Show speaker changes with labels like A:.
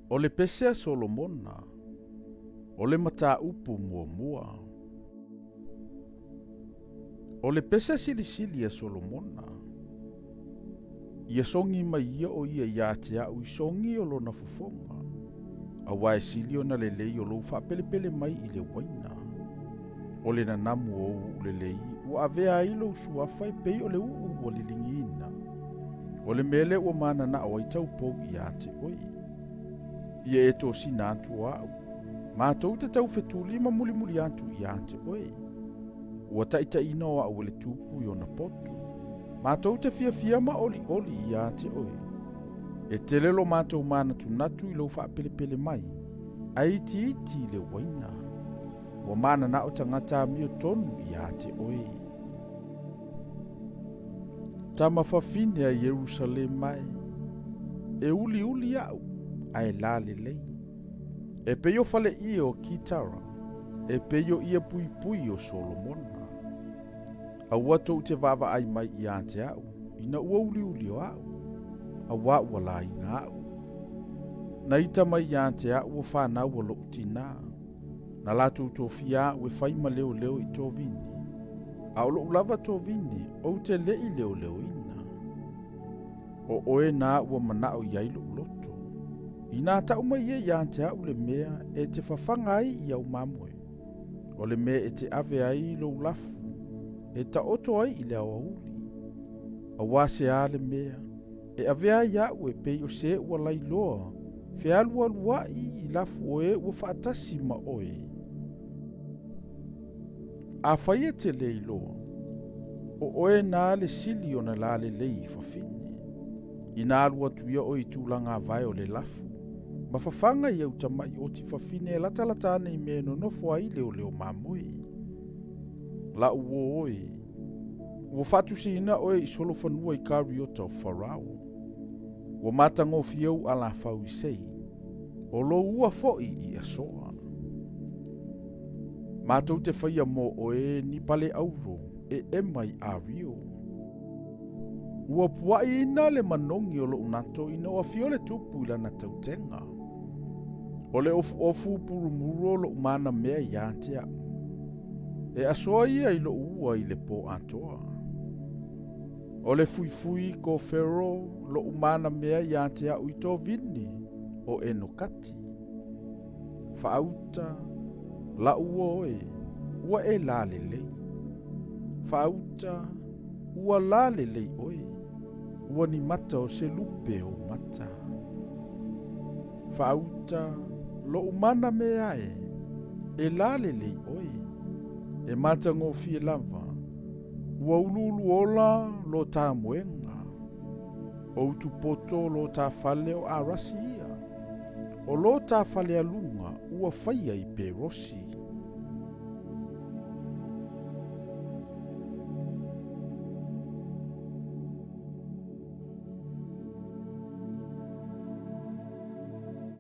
A: O le pese a Solomona, o le mataupu muamua. O le pese silisili a Solomona, ia sogi mai ia o ia iā te a'u i sogi o lona fofoga, auā e sili ona lelei o lou faapelepele mai i le uaina. O le nanamu o ou u'u lelei ua avea ai lou suafa e pei o le u'u ua liligiina. O le mea lea ua mananao ai taupou iā te oe. Ia e tosina atu o a'u, matou te taufetuli ma mulimuli atu iā te oe. Ua taitaiina o a'u e le tupu i ona potu. Matou te fiafia ma olioli iā te oe. E tele lo matou manatunatu i lou faapelepele mai, ae itiiti i le uaina. Ua mananao tagata amiotonu iā te oe. Tama fafine a Ierusalema e, e uliuli a'u, ae la lelei. E pei o faleie o Kitara, e pei o ie puipui o Solomona. Aua tou te vaavaai mai iā te a'u, ina ua uliuli o a'u, auā ua laina a'u. Na ita mai iā te a'u o fanau a lo'u tinā. Na latou tofia a'u e fai ma leoleo i tovine. A o lo'u lava tovine, ou te le'i leoleoina. O oe na ua mana'o i ai lo'u loto. Inā ta'u mai ia iā te a'u le mea e te fafaga ai i au mamoe. O le mea e te ave ai lou lafu, e taoto ai i le aoauli. Auā se a le mea, e avea ai a'u e pei o se ua lailoa, fealualua'i i lafu o e ua faatasi ma oe. Afai e te le iloa, o oe na le sili ona lalelei i fafine. Ina alu atu ia oe i tulaga avae o le lafu, ma fafaga i au tama'i oti fafine e latalata ane i mea e nonofo ai leoleo mamoe. La'u uo oe, ua faatusiina oe i solofanua i kariota o Farao. Ua matagofie ou alafau i Sei, o lou ua fo'i i Asoa. Matou te faia mo oe ni pale auro e ema i Ario. Ua pua'iina le manogi o lo'u nato ina ua afio le tupu i lana tautega. O le ofuofu purumuru o lo'u manamea iā te a'u. E asoa ia i lo'u ua i le pō atoa. O le fuifui kofero lo'u manamea iā te a'u i tovine o Enokati. Faauta, la'u uo oe, ua e lalelei. Faauta, ua lalelei oe, ua ni mata o se lupe ou mata. Faauta, lo'u manamea e, e lalelei oe, e matagofie lava, ua uluulu ola lo tā moega. O utupoto lo tā fale o Arasi ia. O lo tā fale aluga ua faia i Perosi.